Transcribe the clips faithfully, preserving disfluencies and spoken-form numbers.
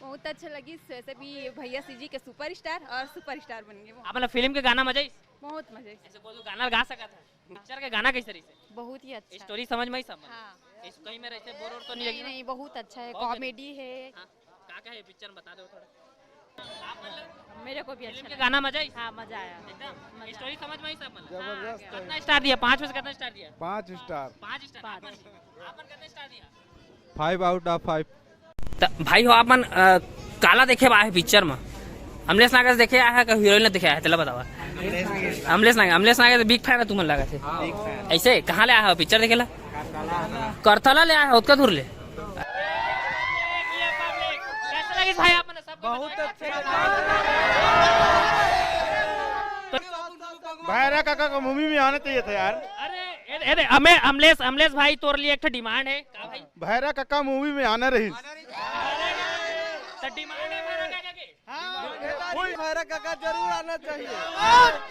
बहुत अच्छा लगिस, वैसे भी भैया सीजी के सुपरस्टार और सुपरस्टार बन गए वो। आप मतलब फिल्म के गाना मजा आइस? बहुत मजा आइस। ऐसे बोलो, गाना गा सकत है? पिक्चर के गाना कैसे रहिस? बहुत ही अच्छा। स्टोरी समझ में आई सब? हाँ। इस कहीं में रहते बोर और तो नहीं नहीं, लगी ना? नहीं, बहुत अच्छा है, बहुत कॉमेडी है। हाँ, का का है पिक्चर में बता दो थोड़ा। आप मतलब मेरे को भी फिल्म अच्छा के लगा। गाना मजा आइस? हाँ, मजा आया। एकदम? मजा स्टोरी समझ में आई सब मतलब? जबरदस्त है। कितना स्टार दिया? पाँच में से कितना स्टार दिया? पाँच स्टार। पाँच स्टार। पाँच। आपन, आपन कितना स्टार दिया? Five out of five। त भाई हो, आपन, अ, काला देखे बा है पिक्चर में? अमलेश नागेश देखे आया है कि हीरोइन देखे आया है? तेला बतावा। अमलेश नागेश, अमलेश नागेश बिग फैन है तुमन लागत है। ऐसे कहाँ ले आया हो पिक्चर देखे ला? करतला ले आया है, ओतका दूर ले। कैसे लगिस भाई आप मन? बहुत अच्छा। भैरा काका का मूवी में आना चाहिए था यार। अरे, अरे, अरे, अमे-, अमलेश, अमलेश भाई, तोर लिए एक ठो डिमांड है। का भाई? भैरा काका मूवी में आना रहिस। तो डिमांड है भैरा काका के? हाँ, भैरा काका जरूर आना चाहिए।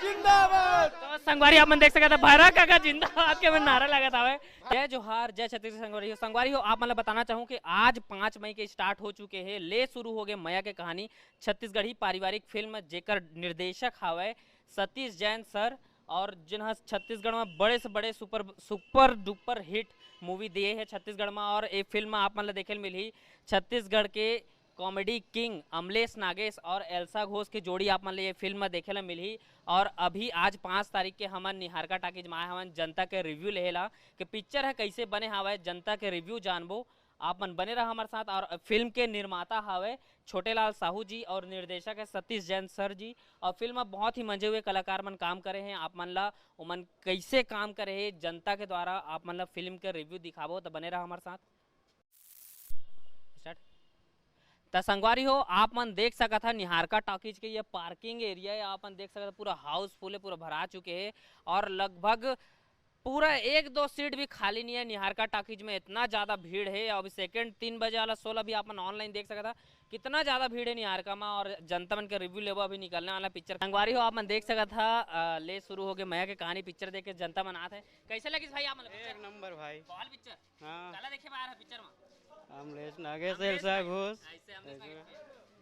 जिंदाबाद। तो संगवारी, आप मन देख सकत हा, भैरा काका जिंदाबाद के मन नारा लगात हवे। जय जोहार, जय छत्तीसगढ़ संगवारी हो। संगवारी हो, आप मन ला बताना चाहूँ कि आज पाँच मई के स्टार्ट हो चुके हे, ले शुरू हो गए मया के कहानी, छत्तीसगढ़ी पारिवारिक फिल्म, जेकर निर्देशक हवय सतीश जैन सर, और जिन ह छत्तीसगढ़ में बड़े से बड़े super, super duper hit movie दिए हे छत्तीसगढ़ में। और ये फिल्म में आप मन ला देखे ल मिलही छत्तीसगढ़ के कॉमेडी किंग अमलेश नागेश और एल्सा घोष के जोड़ी आप मन ला ये फिल्म में देखे ला मिलही। और अभी आज पाँच तारीख के हमन निहारका टॉकीज में आए हवन जनता के रिव्यू लेहे ला कि पिक्चर ह कैसे बने हावय, जनता के रिव्यू जानबो। आप मन बने रहा हमारे साथ। और फिल्म के निर्माता हावय छोटे लाल साहू जी और निर्देशक है सतीश जैन सर जी। और फिल्म में बहुत ही मंजे हुए कलाकार मन काम करे हैं। आप मन ला ओमन कैसे काम करे हैं जनता के द्वारा, आप मन ला फिल्म के रिव्यू दिखाबो, तो बने रहा हमारे साथ। स्टार्ट। त संगवारी हो, आप मन देख सकत हा निहारका टॉकीज के ये पार्किंग एरिया है। आप मन देख सकत हा पूरा हाउसफुल है, पूरा भरा चुके है और लगभग पूरा एक दो सीट भी खाली नहीं है। निहारका टॉकीज में इतना ज्यादा भीड़ है। अभी सेकंड तीन बजे वाला शो ला भी आप मन ऑनलाइन देख सकत हा, कितना ज्यादा भीड़ है निहारका में। और जनता मन के रिव्यू लेबो, अभी निकलने वाला पिक्चर। संगवारी हो, आप मन देख सकत हा, अ, ले शुरू हो गए मया के कहानी पिक्चर देख के जनता मन आत है। कैसे लगिस भाई आप मन ला पिक्चर? एक नंबर भाई। बवाल पिक्चर। हाँ। काला देखे बार है पिक्चर में? अमलेश नागेश, अमलेश एल्सा नागेश। घोष। ऐसे अमलेश ऐसे। नागेश।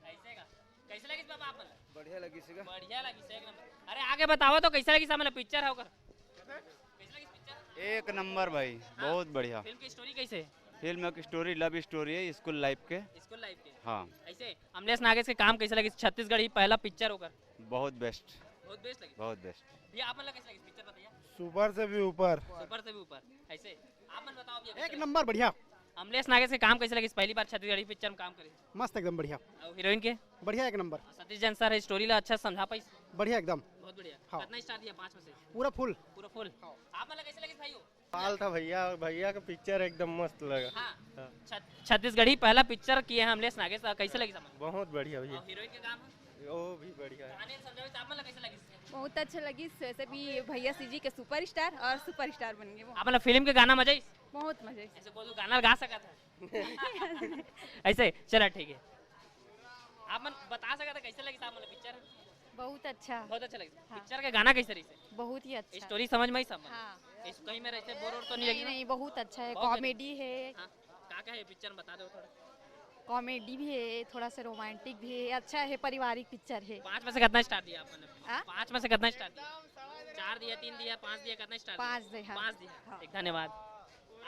ऐसे का? कैसे लगिस बाबा आप मन ला? बढ़िया लगिस का? बढ़िया लगिस एक नंबर। अरे आगे बताओ तो कैसे लगिस आप मन ला पिक्चर है ओकर? कैसे लगिस पिक्चर? एक नंबर भाई, हाँ। बहुत बढ़िया। फिल्म की स्टोरी कैसे है? फिल्म की स्टोरी लव स्टोरी है स्कूल लाइफ के। स्कूल लाइफ के? हाँ। ऐसे अमलेश नागेश के काम कैसे लगिस? छत्तीसगढ़ ही पहला पिक्चर ओकर। बहुत बेस्ट। बहुत बेस्ट लगिस? बहुत बेस्ट। भैया आप मन ला कैसे लगिस पिक्चर बताइए? सुपर से भी ऊपर। सुपर से भी ऊपर। ऐसे आप मन बताओ भैया, एक कैसे लगिस? नंबर बढ़िया। अमलेश नागेश के काम कैसे लगिस? पहली बार छत्तीसगढ़ी पिक्चर में काम करे। मस्त, एकदम बढ़िया। और हीरोइन के? बढ़िया, एक नंबर। सतीश जैन सर है, स्टोरी ला अच्छा समझा पाइस? बढ़िया एकदम। बहुत बढ़िया। हाँ। कितना स्टार दिया पाँच में से? पूरा फुल। पूरा फुल। हाँ। आप मन ला कैसे लगिस भाई हो? बवाल था भैया, भैया का पिक्चर एकदम मस्त लगा। हाँ। हाँ। छत-, छत्तीसगढ़ी पहला पिक्चर किए हैं अमलेश नागेश, कैसे लगिस आप मन ला? बहुत बढ़िया भैया। और हीरोइन के काम है? वो भी बढ़िया है। कहानी समझाओ, आप मन ला कैसे लगिस? बहुत अच्छा लगिस, वैसे भी भैया सीजी के सुपरस्टार और सुपरस्टार बन गए वो। आप मन ला फिल्म के गाना मजा आइस? बहुत मजा आइस। ऐसे बोलो, गाना गा सकत है? ऐसे, चला ठीक है। आप मन बता सकत है कैसे लगिस आप मन ला पिक्चर? बहुत अच्छा। बहुत अच्छा लगिस। हाँ। पिक्चर के गाना कैसे रहिस? बहुत ही अच्छा। स्टोरी समझ में आई सब? हाँ। इस कहीं में रहते बोर और तो नहीं नहीं, लगी ना? नहीं, बहुत अच्छा है, बहुत अच्छा। कॉमेडी है। हाँ। का का है पिक्चर में बता दो थोड़ा। कॉमेडी भी है, थोड़ा सा रोमांटिक भी है, अच्छा है, पारिवारिक पिक्चर है। पाँच में से कितना स्टार दिया आप मन ला? हाँ? पाँच में से कितना स्टार दिया? चार दिया, तीन दिया, पाँच दिया, कितना स्टार दिया? पाँच दे, हाँ। पाँच दिया। हाँ। एक धन्यवाद।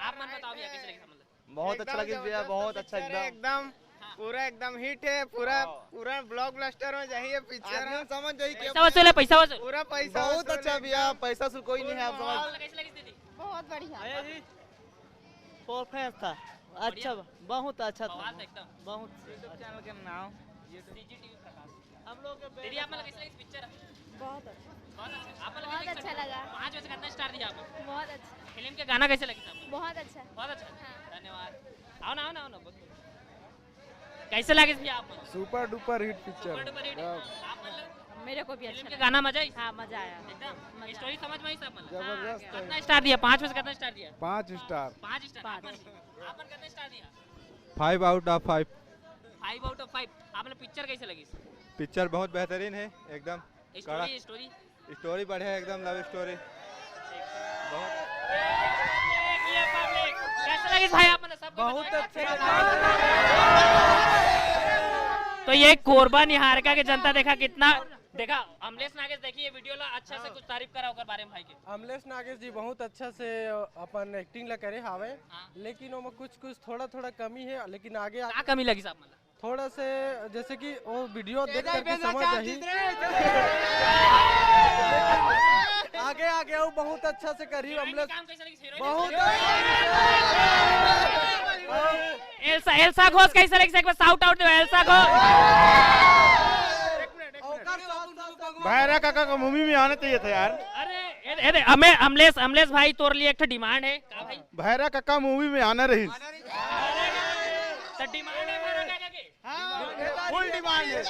आप मन बताओ भैया कैसे लगिस आप मन ला? बहुत अच्छा एकदम लगिस भैया, जबरदस्त बहुत अच्छा पिक्चर है एकदम। एकदम। हाँ। पूरा एकदम हिट है, पूरा, हाँ। पूरा ब्लॉकबस्टर में जाइए पिक्चर। आदमी समझ जाइए कि पैसा वसूल है, पैसा वसूल। पूरा पैसा बहुत वसूल अच्छा है भैया, एकदम। पैसा से कोई नहीं है, आप समझ। आप मन ला कैसे लगिस दीदी? बहुत बढ़िया। भैया जी, परफेक्ट था। अच्छा, बढ़िया। बहुत अच्छा था। बवाल था एकदम। बहुत YouTube चैनल के नाम। सीजी टीवी प्रकाश। हम लोग के दीदी, आप मन ला कैसे लगिस पिक्चर? बहुत अच्छा। बहुत अच्छा। आप मन ला बहुत कैसे अच्छा लगा? लगा। पाँच में से कितना स्टार दिया आप? बहुत अच्छा। फिल्म के गाना कैसे लगिस आप? बहुत अच्छा। बहुत अच्छा। हाँ। धन्यवाद। आओ ना, आओ ना, आओ ना, बहुत बढ़िया। कैसे लगिस भैया आप मन ला? Super duper hit picture. Super duper hit. हाँ। आप मन ला? मेरे को भी फिल्म अच्छा के लगा। गाना मजा आइस? हाँ, मजा आया। एकदम? मजा। स्टोरी समझ में आई सब मन ला? जबरदस्त हाँ। है। कितना स्टार दिया? पाँच में से कितना स्टार दिया? पाँच स्टार। पाँच स्टार। पाँच। आप मन, आप मन कितना स्टार दिया? Five out of five। Five out of five। आप मन ला पिक्चर कैसे लगिस? पिक्चर बहुत बेहतरीन है एकदम। स्टोरी, कड़क। स्टोरी? स्टोरी बढ़िया है एकदम, लव स्टोरी। बहुत। कैसे लगिस भाई आप मन ला सब? बहुत अच्छा लगा। ये कोरबा निहारका के जनता देखा कितना, देखा अमलेश नागेश, देखिए ये वीडियो ला, अच्छा से कुछ तारीफ करा ओकर बारे में भाई के। अमलेश नागेश जी बहुत अच्छा से अपन एक्टिंग ला करे हावे, हाँ। लेकिन ओमा कुछ कुछ थोड़ा थोड़ा कमी है, लेकिन आगे का कमी लगी साहब मतलब? थोड़ा से जैसे कि वो वीडियो देख करके समझ जाही। आगे आगे वो बहुत अच्छा से करी। अमलेश काम कैसे लगी? बहुत एल्सा, एल्सा घोष कैसे लगी? एक बार शाउट आउट दो एल्सा घोष। भैरा काका का मूवी में आना चाहिए था यार। अरे ए दे, ए दे, अमे-, अमलेश, अमलेश भाई तोर लिए एक ठो डिमांड है का भाई? भैरा काका मूवी में आना रही। तो डिमांड है भैरा काका के? फुल डिमांड है।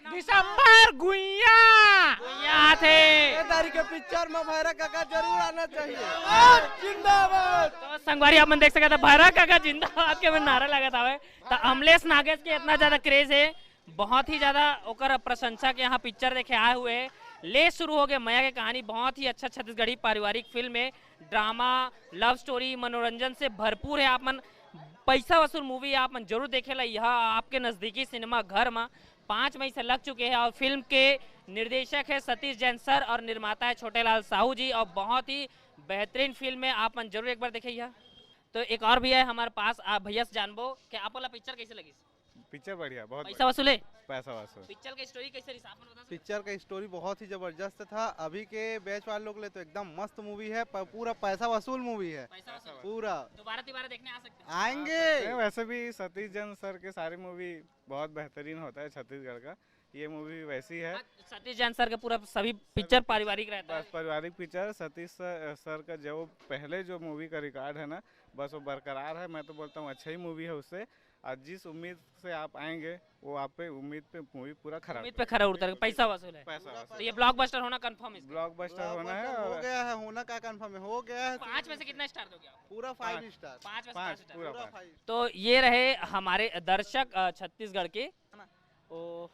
दिसंबर गुइया। गुइया आथे। ये तारीख के पिक्चर में भैरा काका जरूर आना चाहिए। जिंदाबाद। तो संगवारी आप मन देख सकत हव भैरा काका जिंदाबाद के मन नारा लगत हवे। तो अमलेश नागेश के इतना ज्यादा क्रेज है, बहुत ही ज्यादा ओकर प्रशंसा के यहाँ पिक्चर देखे आए हुए हैं। ले शुरू हो गए मया के कहानी, बहुत ही अच्छा छत्तीसगढ़ी पारिवारिक फिल्म है, ड्रामा, लव स्टोरी, मनोरंजन से भरपूर है। आप मन पैसा वसूल मूवी आप मन जरूर देखे ला, यह आपके नजदीकी सिनेमा घर में पाँच मई से लग चुके हैं। और फिल्म के निर्देशक है सतीश जैन सर और निर्माता है छोटे लाल साहू जी, और बहुत ही बेहतरीन फिल्म है, आप मन जरूर एक बार देखे यह। तो एक और भैया है हमारे पास, आप भैया से जानबो कि आप वाला पिक्चर कैसे लगी? पिक्चर बढ़िया, बहुत पैसा वसूले? पैसा वसूल। पिक्चर का स्टोरी कैसे रही, आप मन बता सकते? पिक्चर का स्टोरी बहुत ही जबरदस्त था। अभी के बैच वाले लोग ले तो एकदम मस्त मूवी है, पर पूरा पैसा वसूल मूवी है। पैसा वसूल। पूरा। दोबारा तिबारा देखने आ सकते हैं? आएंगे। नहीं, वैसे भी सतीश जैन सर के सारी मूवी बहुत बेहतरीन होता है छत्तीसगढ़ का, ये मूवी भी वैसी है। हाँ, सतीश जैन सर के पूरा सभी पिक्चर पारिवारिक रहता है। बस पारिवारिक पिक्चर। सतीश सर, सर का जो पहले जो मूवी का रिकॉर्ड है ना, बस वो बरकरार है। मैं तो बोलता हूँ अच्छा ही मूवी है उससे। आज जिस उम्मीद से आप आएंगे, वो आप पे उम्मीद पे मूवी पूरा खरा उम्मीद पे खरा उतर के पैसा वसूल है। पैसा वसूल। तो ये ब्लॉकबस्टर होना कंफर्म है इसका? ब्लॉकबस्टर होना है। ब्लॉकबस्टर हो और गया है, होना का कंफर्म है, हो गया है। पाँच में से कितना स्टार दोगे आप? पूरा फाइव स्टार। पाँच में से पाँच पाँच स्टार। पूरा पूरा पाँच। फाइव। तो ये रहे हमारे दर्शक, अ, छत्तीसगढ़ के। है ना? ओ,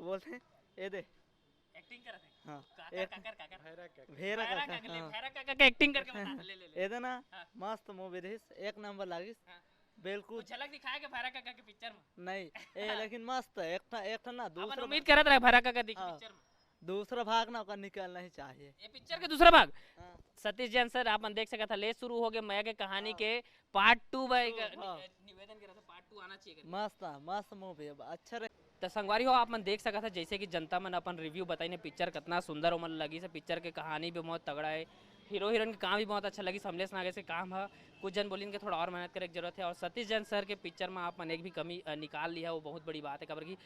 बोलते हैं, ये दे। एक्टिंग करत है। हाँ, काकर, एक काकर, काकर। भैरा काकर। भैरा काकर, काकर, ले, हाँ। भैरा काकर के एक्टिंग करके बता, ले, ले, ले। ये दे ना, हाँ। मस्त मूवी रहिस, एक नंबर लागिस। हाँ। बिल्कुल। कुछ झलक दिखाए के भैरा काका के पिक्चर में? नहीं, ए, हाँ। लेकिन मस्त है, एक ठा, एक ठा ना, अपन दूसरा उम्मीद भाग। करत रहे भैरा काका दिखी हाँ। पिक्चर में। दूसरा भाग ना ओकर निकलना ही चाहिए। ये पिक्चर के दूसरा भाग? हाँ। सतीश जैन सर, आप मन देख सकत ह, ले शुरू हो गए मया के कहानी हाँ। के पार्ट टू भाई। टू, हाँ। निवेदन करत ह, पार्ट टू आना चाहिए करके। मस्त, मस्त मूवी है, अच्छा रहे। त संगवारी हो, आप मन देख सकत ह, जैसे कि जनता मन अपन रिव्यू बताइन हे, पिक्चर कितना सुंदर ओमन लगिस हे, पिक्चर के कहानी भी बहुत तगड़ा है, हीरो हीरोइन के काम भी बहुत अच्छा लगिस, अमलेश नागेश के काम ह, कुछ जन बोलिन के थोड़ा और मेहनत करे के जरूरत है। और सतीश जैन सर के पिक्चर में आप मन एक भी कमी, अ, निकाल लिया, वो बहुत बड़ी बात है, काबर कि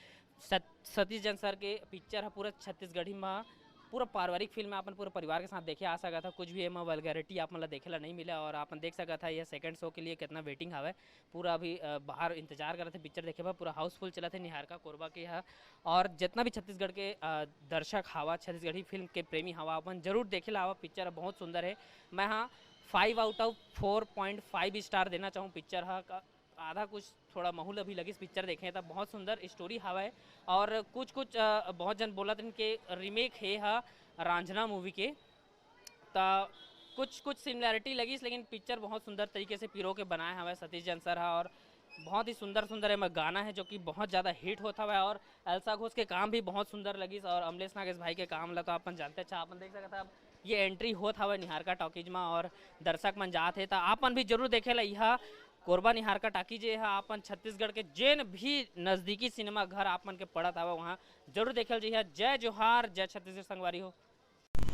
सत-, सतीश जैन सर के पिक्चर ह पूरा छत्तीसगढ़ी में पूरा पारिवारिक फिल्म है, अपन पूरे परिवार के साथ देखे आ सकत ह। कुछ भी एमा वल्गैरिटी आप मन ला देखे ला नहीं मिले। और आप मन देख सकत ह, यह सेकंड शो के लिए कितना वेटिंग हवय, पूरा अभी, अ, बाहर इंतजार करत हे पिक्चर देखे बर। पूरा हाउसफुल चलत हे निहारका कोरबा के ह। और जितना भी छत्तीसगढ़ के, अ, दर्शक हवा, छत्तीसगढ़ी फिल्म के प्रेमी हवा, अपन जरूर देखे ला आवा। पिक्चर बहुत सुंदर है। मैं हाँ, five out of four point five star देना चाहूँ पिक्चर ह। आधा कुछ थोड़ा महू ल अभी लगिस पिक्चर देखे, त बहुत सुंदर स्टोरी हवय। और कुछ कुछ, अ, बहुत जन बोलत रहिन के रीमेक हे ह रांझना मूवी के, त कुछ कुछ सिमिलैरिटी लगिस, लेकिन पिक्चर बहुत सुंदर तरीके से पिरो के बनाए हवय सतीश जैन सर ह। और बहुत ही सुंदर सुंदर एमा गाना है जो कि बहुत ज़्यादा हिट होत हवय। और एल्सा घोष के काम भी बहुत सुंदर लगिस और अमलेश नागेश भाई के काम ला तो आप मन जानते। अच्छा, आप मन देख सकत हव, ये एंट्री होत हवय निहारका टॉकीज म और दर्शक मन जात हे, त आप मन भी जरूर देखे ला। इहा कोरबा निहारका टॉकीज, ये ह अपन छत्तीसगढ़ के जेन भी नजदीकी सिनेमा घर आप मन के पड़त हवय, वहाँ जरूर देखे ला जइहा। जय जोहार, जय छत्तीसगढ़ संगवारी हो।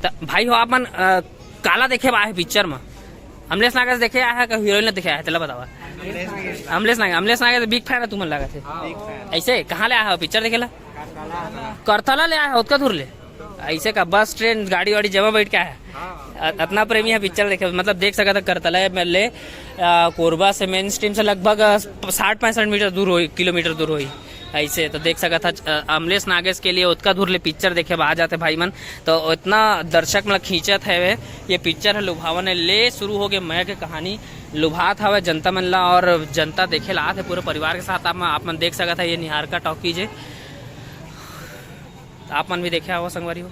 त भाई हो, आप मन, अ, काला देखे बर आए हे पिक्चर म? अमलेश नागेश देखे आए हे कि हीरोइन ल देखे आए हे, तेला बतावा। अमलेश नागेश, अमलेश नागेश बिग फैन हे तुमन लागत हे। ऐसे कहाँ ले आए हो पिक्चर देखे ला? करतला ले आए हो, ओतका दूर ले? ऐसे का बस, ट्रेन, गाड़ी वाड़ी जमा बैठ के आए हे? अ-, अतना प्रेमी हे पिक्चर देखे, मतलब देख सकत ह करतला ले, अ, कोरबा से मेन स्ट्रीम से लगभग, अ, साठ पैंसठ मीटर दूर होही, किलोमीटर दूर होही। ऐसे तो देख सकत ह, अ, अमलेश नागेश के लिए ओतका दूर ले पिक्चर देखे बर आ जाथे भाई मन, तो ओतना दर्शक मन ल खींचत हवे। ये पिक्चर ह लुभावन हे, ले शुरू हो गए मया के कहानी, लुभात हवे जनता मन ला और जनता देखे ला आत हे पूरे परिवार के साथ। आप मन, आप मन देख सकत ह, ये निहारका टॉकीज हे, आप मन भी देखे हव संगवारी हो।